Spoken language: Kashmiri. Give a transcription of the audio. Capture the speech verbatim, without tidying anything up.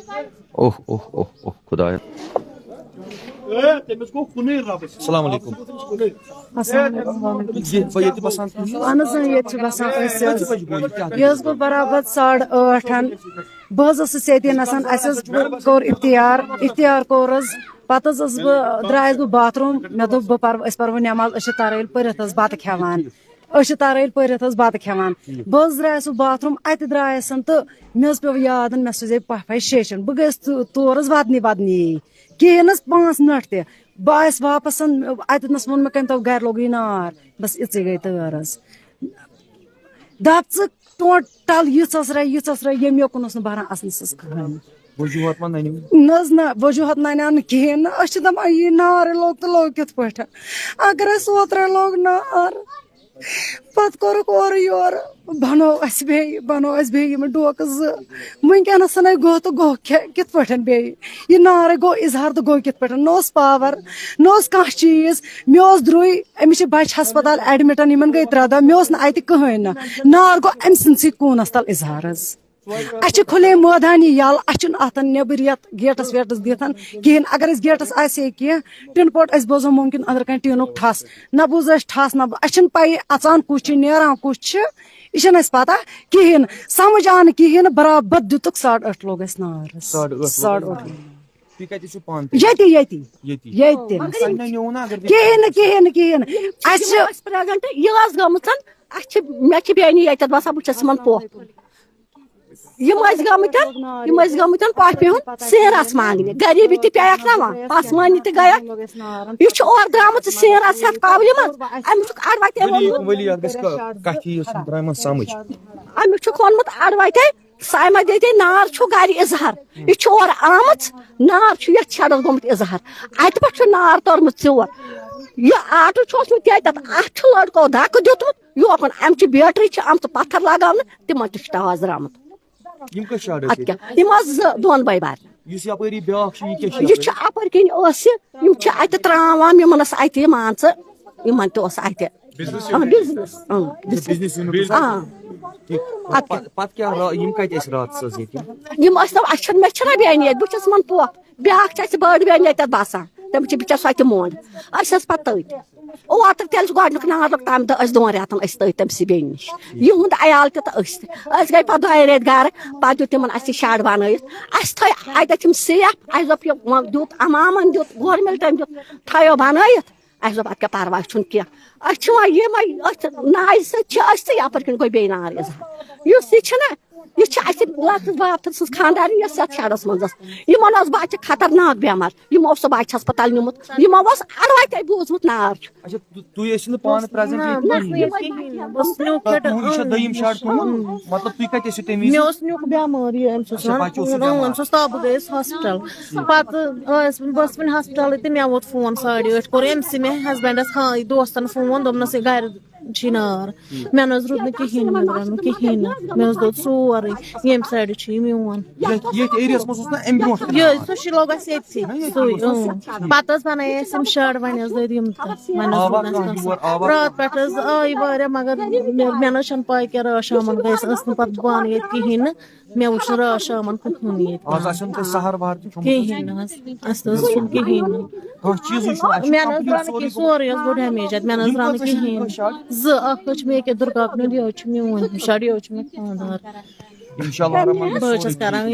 اوہ اوہ اوہ اوہ خدایا۔ السلام علیکم۔ السلام علیکم۔ یہِ بہٕ ییٚتہِ بسان چھُس۔ اہن حظ، اۭں، ییٚتہِ چھِ بسان أسۍ حظ۔ کٔژِ بجہِ گوٚو یہِ؟ کیٛاہ یہِ حظ گوٚو برابر ساڑٕ ٲٹھن۔ بہٕ حظ ٲسٕس ییٚتی نَسَن، اَسہِ حظ کوٚر اِفتیار، اِفتیار کوٚر حظ۔ پَتہٕ حظ ٲسٕس بہٕ، درٛایَس بہٕ باتھ روٗم، مےٚ دوٚپ بہٕ پَرٕ، أسۍ پَرو نٮ۪ماز، أسۍ چھِ تَرٲوِلۍ پٔرِتھ حظ بَتہٕ کھٮ۪وان۔ أسۍ چھِ تَرٲوِلۍ پٔرِتھ حظ بَتہٕ کھٮ۪وان۔ بہٕ حظ درٛایَس سُہ باتھ روٗم، اَتہِ درٛایَس تہٕ مےٚ حظ پیوٚو یاد، مےٚ سوٗزے پۄپھَے شیشَن۔ بہٕ گٔیَس تہٕ تور حظ وَدنی وَدنی۔ کِہیٖنۍ نہٕ حظ، پانٛژھ مِنٹ تہِ۔ بہٕ آیَس واپَس، اَتٮ۪تھ نَس ووٚن مےٚ کٔمۍ تو گَرِ لوگُے نار۔ بَس یِژٕے گٔے تٲر حظ۔ دَپ ژٕ ٹوٹل یِژھ ٲس رے، یِژھ ٲس رے، ییٚمہِ یوکُن اوس نہٕ بَران اَژنَس حظ کٕہٕنۍ۔ وجوہات ما نَنیو؟ نہ حظ نہ، وجوہات نَنیو نہٕ کِہیٖنۍ نہٕ۔ أسۍ چھِ دَپان، یہِ نارٕے لوٚگ تہٕ لوٚگ کِتھ پٲٹھۍ؟ اگر اَسہِ اوترَے لوٚگ نار، پَتہٕ کوٚرُکھ اورٕ یورٕ، بَنوو اَسہِ بیٚیہِ، بَنوو اَسہِ بیٚیہِ یِم ڈوکہٕ زٕ۔ وٕنکیٚنَس گوٚو تہٕ گوٚو کیٛاہ، کِتھ پٲٹھۍ بیٚیہِ؟ یہِ نارٕے گوٚو اِظہار تہٕ گوٚو کِتھ پٲٹھۍ؟ نہ اوس پاور، نہ اوس کانٛہہ چیٖز، مےٚ اوس درٛوے، أمِس چھِ بَچہِ ہسپتال admitن، یِمن گٔے ترٛےٚ دۄہ، مےٚ اوس نہٕ اَتہِ کٕہٕنۍ نہٕ۔ نار گوٚو أمۍ سٕنٛدسٕے کوٗنَس تَل اِظہار حظ۔ اَسہِ چھِ کھُلے مٲدان یہِ یَلہٕ، اَسہِ چھُنہٕ اَتھن نیٚبٕرۍ یَتھ گیٹَس ویٹَس دِتھ کِہیٖنۍ۔ اگر اَسہِ گیٹَس آسہِ ہے کینٛہہ، ٹِن پوٹ اَسہِ بوزو مُمکِن أنٛدرٕ کَنہِ ٹِنُک ٹھَس، نہ بوٗز اَسہِ ٹھَس، نہ بہٕ، اَسہِ چھِنہٕ پَیی اَژان کُس چھُ، نیران کُس چھُ، یہِ چھَنہٕ اَسہِ پَتہ کِہیٖنۍ، سَمٕجھ آو نہٕ کِہیٖنۍ نہٕ۔ برابر دیُتُکھ ساڑٕ ٲٹھ لوٚگ اَسہِ نار حظ۔ ساڑٕ ٲٹھ لوٚگ ساڑٕ اَسہِ ٲٹھ۔ نار۔ تُہۍ کَتہِ ٲسِو پانہٕ تہِ؟ ییٚتی، ییٚتی۔ ییٚتی۔ ییٚتہِ تہِ۔ مگر تۄہہِ نَنیووُ نا اگر کِہیٖنۍ نہٕ، کِہیٖنۍ نہٕ، کِہیٖنۍ نہٕ۔ اَسہِ چھِ یِم ٲسۍ present، یہِ ٲس گٔمٕژ، اَسہِ چھِ، مےٚ چھِ بیٚنہِ ییٚتٮ۪تھ بَسان، بہٕ چھَس یِمَن پۄپھ۔ یِم ٲسۍ گٔمٕتۍ، یِم ٲسۍ گٔمٕتۍ پۄپھِ ہُنٛد سیرَس مانٛگنہِ۔ غریٖبی تہِ پیٚیَکھ نا وۄنۍ، پَسمٲنی تہِ گٔیَکھ۔ یہِ چھُ اورٕ درٛامُت سیرَس ہٮ۪تھ پاولہِ منٛز۔ أمِس چھُکھ اَڑٕ وَتے ؤلی، ووٚنمُت۔ ؤلی اَتھ گژھِ کَ-، کَتھِ یُس درٛامُت سَمٕجھ۔ أمِس چھُکھ ووٚنمُت اَڑٕ وَتے، سایمہ دیدے، نار چھُ گرِ اظہار۔ یہِ چھُ اورٕ آمٕژ، نار چھُ یَتھ شَڈَس گوٚمُت اظہار۔ اَتہِ پٮ۪ٹھ چھُ نار توٚرمُت ژور۔ یہِ آٹوٗ چھُ اوسمُت ییٚتٮ۪تھ، اَتھ چھُ لٔڑکو دَکہٕ دیُتمُت، یوکُن اَمہِ چہِ بیٹری چھِ آمژٕ پَتھر لَگاونہٕ، تِمَن تہِ چھُ ٹاس درٛامُت۔ یِم کٔژ شَڈ ٲسۍ اَتھ ییٚتہِ؟ کیٛاہ؟ یِم ٲسۍ زٕ، دۄن بٲے بارنٮ۪ن۔ یُس یَپٲری بیٛاکھ چھُ، یہِ کیٛاہ چھُ یہِ یَپٲرۍ؟ چھُ اَپٲرۍ کِنۍ ٲسۍ، یِم چھِ اَتہِ ترٛاوان، یِمَن ٲس اَتہِ، مان ژٕ، یِمَن تہِ اوس اَتہِ۔ آ، business۔ آ، business۔ Business unit اوس آ۔ اَتہِ۔ ٹھیٖک۔ اَدٕ کیٛاہ؟ پَتہٕ، پَتہٕ کیٛاہ را-، یِم کَتہِ ٲسۍ راتَس حظ ییٚتہِ؟ یِم ٲسۍ نہٕ، اَسہِ چھَنہٕ، مےٚ چھَنہ بیٚنہِ ییٚتہِ، بہٕ چھَس یِمَن پۄپھ۔ بیٛاکھ چھِ اَسہِ بٔڑ بیٚنہِ ییٚتٮ۪تھ بَسان، تٔمِس چھِ بِچَس سۄ تہِ مۄنٛڈ۔ أسۍ ٲسۍ پَتہٕ تٔتھۍ۔ اوترٕ تہِ ییٚلہِ گۄڈٕنیُک نار لوٚگ، تَمہِ دۄہ ٲسۍ دۄن رٮ۪تَن أسۍ تٔتھۍ تٔمۍ سٕے بیٚنہِ نِش۔ یِہُنٛد عیال تہِ تہٕ أسۍ تہِ۔ أسۍ گٔے پَتہٕ دۄیہِ رٮ۪تھۍ گَرٕ، پَتہٕ دیُت تِمَن اَسہِ یہِ شَڈ بَنٲیِتھ۔ اَسہِ تھٲے اَتٮ۪تھ یِم safe، اَسہِ دوٚپ، یہِ وۄنۍ دیُت اَمامَن دیُت، گورمٮ۪نٛٹَن دیُت، تھٲیو بَنٲیِتھ۔ اَسہِ دوٚپ، اَدٕ کیٛاہ پَرواے چھُنہٕ کینٛہہ، أسۍ چھِ وۄنۍ یِمَے أتھۍ نارِ سۭتۍ چھِ أسۍ تہٕ یَپٲرۍ کِنۍ گوٚو بیٚیہِ نار اِظہار۔ یُس یہِ چھِنہ، یہِ چھِ اَسہِ لۄکٕٹ بابتھٕر سٕنٛز خانٛدارِنۍ، یۄس یَتھ شَڈَس منٛز ٲس۔ یِمَن اوس بَچہِ خطرناک بٮ۪مار، یِمو اوس سُہ بَچہِ ہسپتال نیوٗمُت، یِمو اوس اَڑٕ وَتے بوٗزمُت نار چھُ۔ اچھا، تُ-، تُہۍ ٲسِو نہٕ پانہٕ present ییٚتہِ نہ، کِہیٖنۍ؟ کِہیٖنۍ نہٕ۔ بہٕ ٲسٕس نیُک تۄہہِ پٮ۪ٹھ، تُہُنٛد، یہِ چھا اۭں۔ دوٚیِم شَڈ تُہُنٛد؟ مطلب، تُہۍ کَتہِ ٲسِو تَمہِ وِزِ؟ مےٚ اوس نیُک بٮ۪مٲرۍ، یہِ أمِس اوس اچھا، وَنان، بَچہِ اوسُے اۭں، بٮ۪مار۔ أمِس اوس تَب، بہٕ گٔیَس ہاسپِٹل۔ پَتہٕ ٲس، بہٕ ٲسٕس وٕنہِ ہاسپِٹلٕے تہٕ مےٚ ووت فون ساڑِ ٲٹھِ، کوٚر أمۍ سٕے مےٚ husbandس، ہاں، یہِ دوستن فون، دوٚپنَس، ہے، گرِ چھِ نار۔ مےٚ نہ حظ روٗد نہٕ کِہیٖنۍ، مےٚ درٛاو نہٕ کِہیٖنۍ نہٕ۔ مےٚ حظ دوٚد سورُے، ییٚمہِ سایڈٕ چھُ یہِ میون۔ یَتھ، ییٚتھۍ ایریاہَس منٛز اوس نہ اَمہِ برونٛٹھ تہِ یہِ، نار؟ سُہ چھُ لوٚگ اَسہِ ییٚتھی، نہ، ییٚتھی سُے، اوس نہ اۭں۔ سُہ۔ پَتہٕ حظ بَنٲے اَسہِ یِم شَڈ، وۄنۍ حظ لٔدۍ یِم تَتھ، وۄنۍ حظ آوا روٗد نہٕ اَسہِ کانٛہہ تَتھ۔ یور، آوا راتھ کانٛہہ؟ پٮ۪ٹھ حظ آیہِ واریاہ، مگر مےٚ، مےٚ نہ حظ چھَنہٕ پَے کینٛہہ، رٲژ شامَن گٔیَس، ٲس نہٕ پَتہٕ بانہٕ ییٚتہِ کِہیٖنۍ نہٕ۔ مےٚ وٕچھ نہٕ رٲژ شامَن کٕہٕنۍ ییٚتہِ۔ آز آسن تۄہہِ سحر وہر تہِ کھیوٚمُت؟ کِہیٖنۍ نہٕ حظ، اَسہِ نہٕ حظ چھُنہٕ کِہیٖنۍ نہٕ۔ کانٛہہ چیٖزٕے چھُنہٕ، اَسہِ چھُ مےٚ نہ حظ complete درٛاو نہٕ سورُے کِہیٖنۍ، سورُے حظ گوٚو damage اَتہِ، مےٚ نہ حظ یِم درٛاو نہٕ کٔژ ٲسۍ کِہیٖنۍ۔ یِم کٔژ شَڈ؟ زٕ، اَکھ حظ چھُ مےٚ ییٚکیٛاہ دُرگاہٕ پیوٚنٛد، یہِ حظ چھُ میون شَڈ، یہِ حظ چھُ مےٚ خانٛدار۔ اِنشاء اللہ الرحمن بہٕ حظ چھَس گژھِ سورُے۔ کَران